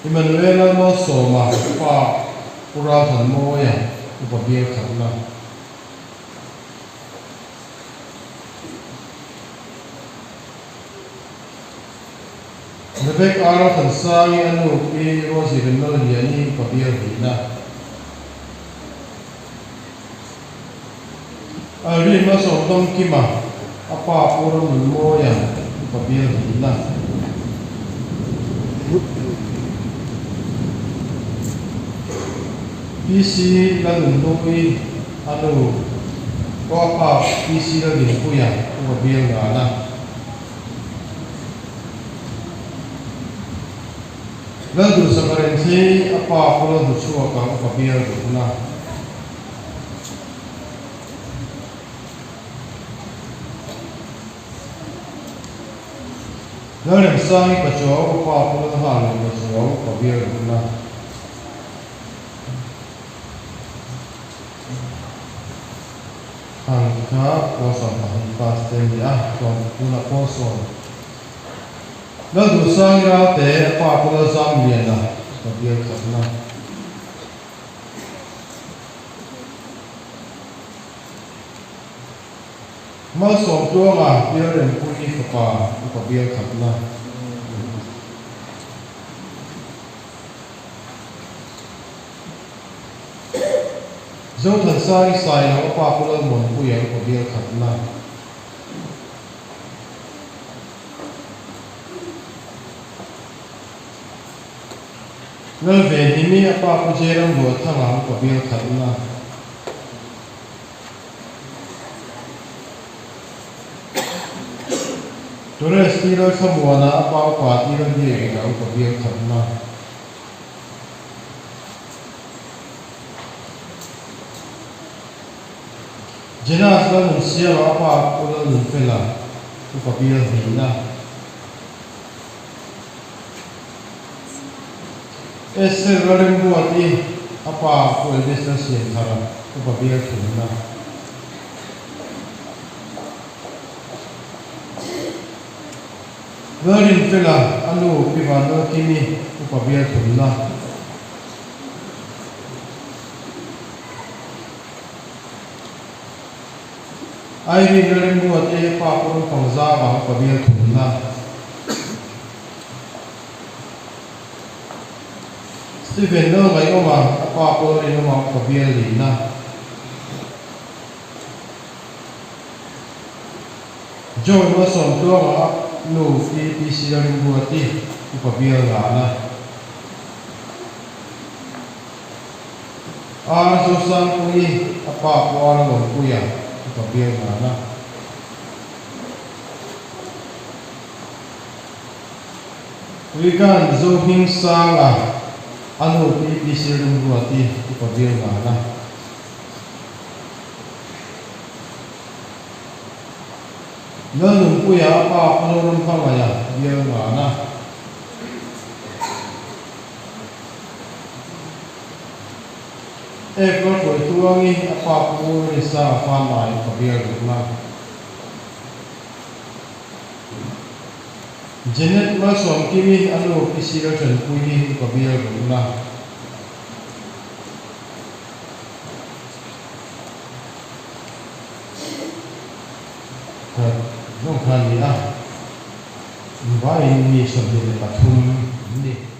Emmanuela Malsawma pa Pu Ralthanmawia upa bial khatna. Rebecca Ralthansangi a nu Pi Rosie Remlalliani upa bial hnihna. Irene Malsawmdawngkima a pa Pu Ramnunmawia upa bial hnihna. PC Lalnunhlui a nu aw a pa PC Laldinpuia upa bial ngana. Lalduhsaka Renthei a pa Pu Lalhmuchhuaka upa bial rukna. Lalremsangi Pachuau a pa Pu Lalnghal leh Pachuau upa bial rukna. Khang kha pawl 12 class te a ni a, chuan tunah pawl sawm. Lalduhsangi Ralte a pa Pu Lalzamliana upa bial khatna. Malsawmtluanga bial Rempuii fapa upa bial khatna. Zothansangi Sailo a pa Pu Lalmuanpuia upa bial khatna. Lalvenhimi a pa Pu Jeram Ruathanga upa bial khatna. Torres ti Lalthlamuana a pa upa ti Lalbiakina upa bial khatna. Jenas Lalnunsiama a pa Pu Lalnunfela upa bial hnihna. Esther Lalremruati a pa Pu Elvis Lalsiamthara upa bial thumna. Lalrinfela a nu Pi Vanlalkimi upa bial thumna. Irene Lalremruati a pa Pu Rampangzava upa bial thumna. Stephen Lalngaihawma a pa Paul Rinawma upa bial lihna. John Malsawmtluanga a nu Pi PC Lalremruati upa bial ngahna. R Zosangpuii a pa Pu R Lawmpuia upa bial ngahna. Tuikan Zohmingsanga a nu Pi PC Lalremruati upa bial ngahna. Lalnunpuia a pa Pu Zoramhmangaia bial ngana. Ek Lalhruaituangi a pa Pu Risa Fanai ka bial rukna. Janet Malsawmkimi a nu Pi Sir Tanpuii ka bial rukna. Khat zawng kha a ni a, invaiin mi 23 an ni.